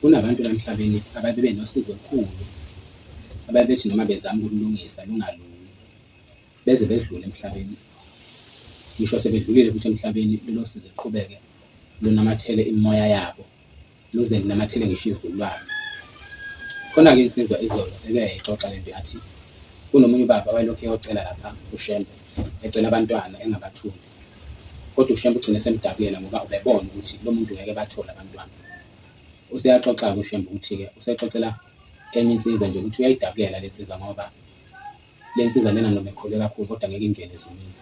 Kunabantu la emhlabeni ababe benosizi olukhulu, abaye bethi noma bezama ukululungisa lungalungi, beze bedlule emhlabeni. Ngisho sebedlulile futhi emhlabeni lolo sizi luqhubeke lunamathele imimoya yabo, luze lunamathele ngisho izizukulwane. Khona-ke insizwa izolo eke yayixoxa lento yathi kunomunye ubaba owayelokhu eyocela lapha kuShembe, ecela abantwana engabatholi. Kodwa uShembe ugcine esemdabukela ngoba ubebona ukuthi lo muntu ngeke ebathole abantwana. Useyaxoxa-ke uShembe ukuthi-ke usexoxela enye insizwa nje ukuthi uyayidabukela le nsizwa ngoba le nsizwa lena noma ikholwe kakhulu kodwa ngeke ingene ezulwini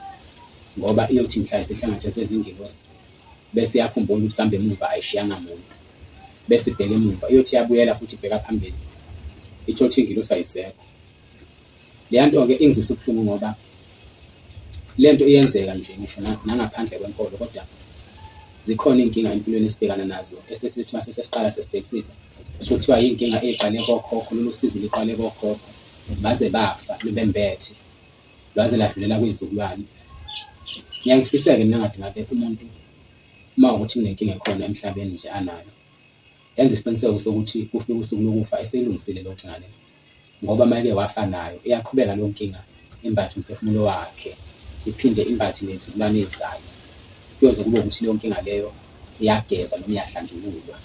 ngoba iyothi mhla isihlangatshezwe izingelosi bese iyakhumbula ukuthi kambe emuva ayishiyanga muntu bese ibheka emuva iyothi iyabuyela futhi ibheka phambili ithole ukuthi ingelosi ayisekho. Leya nto-ke ingizwisa ubuhlungu ngoba le nto iyenzeka nje ngisho nangaphandle kwenkolo kodwa zikhona iy'nkinga empilweni esibhekana nazo esesithi uma sesiqala sesibhekisisa kuthiwa iy'nkinga ey'qale kokhokho, lolu sizi luqale kokhokho baze bafa lubembethe lwaze ladlulela kwizizukulwane. Ngiyaye ngifise-ke mina ngathi ngabe umuntu uma kuwukuthi kunenkinga ekhona emhlabeni nje anayo, enze isiqiniseko sokuthi kufika usuku lokufa eseyilungisile leyo nkinga leyo. Ngoba uma eke wafa nayo iyaqhubeka leyo nkinga imbathe umphefumulo wakhe, iphinde imbathe nezizukulwane ezizayo. Kuyoze kube ukuthi leyo nkinga leyo iyagezwa noma iyahlanjululwa.